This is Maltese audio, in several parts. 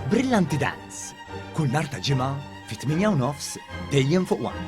Brillanti Dance, kull nhar ta' Ġimgħa fit-8 u nofs dejjem fuq One.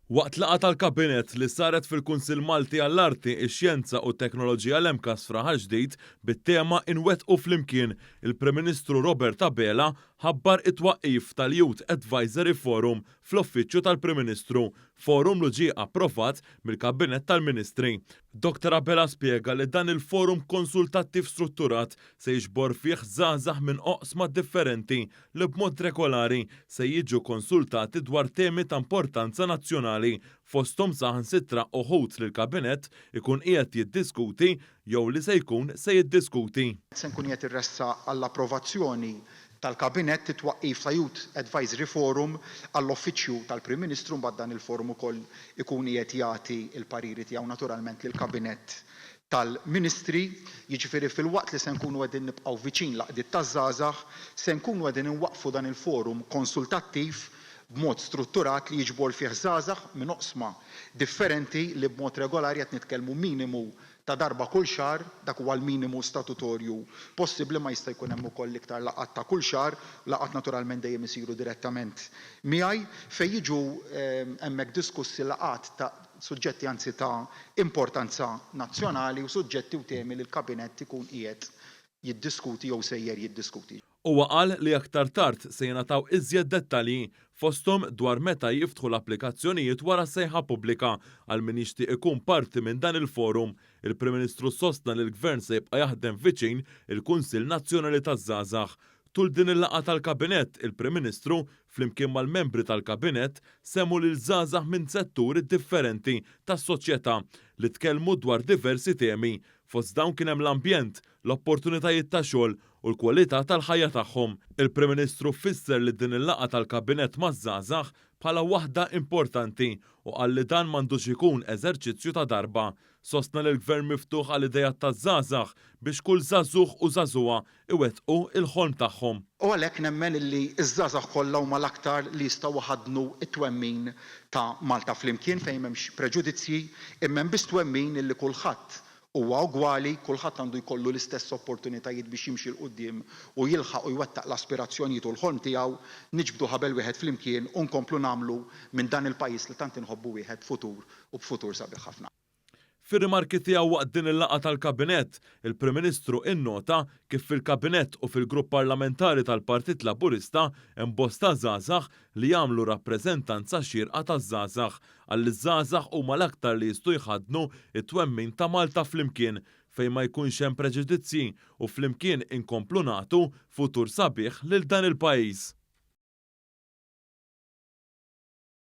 Waqt laqgħa tal-Kabinett li saret fil-Kunsill Malti għall-Arti, ix-Xjenza u t-Teknoloġija l-MCAST f'Raħal Ġdid bit-tema Inwettqu Flimkien, il-Prim Ministru Robert Abela ħabbar it-twaqqif tal-Youth Advisory Forum fl-Uffiċċju tal-Prim Ministru, forum lu ġie approvat mill-Kabinett tal-Ministri. Dottor Abela spjega li dan il-forum konsultattiv strutturat se jiġbor fih żgħażagħ minn oqsma differenti li b'mod regolari se jiġu konsultati dwar temi ta' importanza nazzjonali, fosthom saħansitra uħud li l-Kabinett ikun qiegħed jiddiskuti jew li se jkun se jiddiskuti. Se nkun qiegħed irressaq għall-approvazzjoni tal-Kabinett it-twaqqif ta' Youth Advisory Forum għall-Uffiċċju tal-Prim Ministru, mbagħad dan il-forum ukoll ikun qiegħed jagħti l-pariri tiegħu naturalment lill-Kabinett tal-Ministri, jiġifieri filwaqt li se nkunu qegħdin nibqgħu viċin l-għaqdiet taż-żgħażagħ, se nkunu qegħdin inwaqqfu dan il-forum konsultattiv b'mod strutturat li jiġbor fih żgħażagħ minn oqsma differenti li b'mod regolari qed nitkellmu minimu ta' darba kull xahar, dak huwa l-minimu statutorju possibbli ma jista' jkun hemm ukoll iktar laqgħat ta' kull xahar, laqgħat naturalment dejjem isiru direttament miegħi, fejn jiġu hemmhekk diskussi laqgħat ta' suġġetti anzi ta' importanza nazzjonali u suġġetti u temi li l-Kabinett ikun qiegħed jiddiskuti jew sejjer jiddiskuti. Huwa qal li aktar tard se jingħataw iżjed dettalji, fosthom dwar meta jiftħu l-applikazzjonijiet wara s-sejħa pubblika għal min jixtieq ikun parti minn dan il-forum. Il-Prim Ministru sostna li l-Gvern se jibqa' jaħdem viċin il-Kunsill Nazzjonali taż-Żgħażagħ. Tul din il-laqgħa tal-Kabinett, il-Prim Ministru, flimkien mal-membri tal-Kabinett, semgħu lil żgħażagħ minn setturi differenti tas-soċjetà li tkellmu dwar diversi temi. Fost dawn kien hemm l-ambjent, l-opportunitajiet ta' xogħol u l-kwalità tal-ħajja tagħhom. Il-Prim Ministru fisser li din il-laqgħa tal-Kabinett maż-żgħażagħ bħala waħda importanti u qal li dan m'għandux ikun eżerċizzju ta' darba. Sostna li l-Gvern miftuħ għal ideat taż-żgħażagħ biex kull żagħżugħ u żagħżugħa iwettqu l-ħolm tagħhom. U għalhekk nemmen illi ż-żgħażagħ kollha huma l-aktar li jistgħu iħaddnu t-twemmin ta' Malta Flimkien fejn m'hemmx preġudizzji imma hemm biss twemmin illi kulħadd huwa ugwali, kulħadd għandu jkollu l-istess opportunitajiet biex jimxi 'l quddiem u jilħaq u jwettaq l-aspirazzjonijiet u l-ħolm tiegħu, niġbdu ħabel wieħed flimkien u nkomplu nagħmlu minn dan il-pajjiż li tant inħobbu wieħed futur u b'futur sabiħ ħafna. Fir-rimarki tiegħu waqt din il-laqgħa tal-Kabinett, il-Prim Ministru innota kif fil-Kabinett u fil-Grupp Parlamentari tal-Partit Laburista hemm bosta żgħażagħ li jagħmlu rappreżentanza xierqa taż-żgħażagħ. Qal li ż-żgħażagħ huma l-aktar li jistgħu jħaddnu t-twemmin ta' Malta Flimkien, fejn ma jkunx hemm preġudizzji u flimkien inkomplu nagħtu futur sabiħ lil dan il-pajjiż.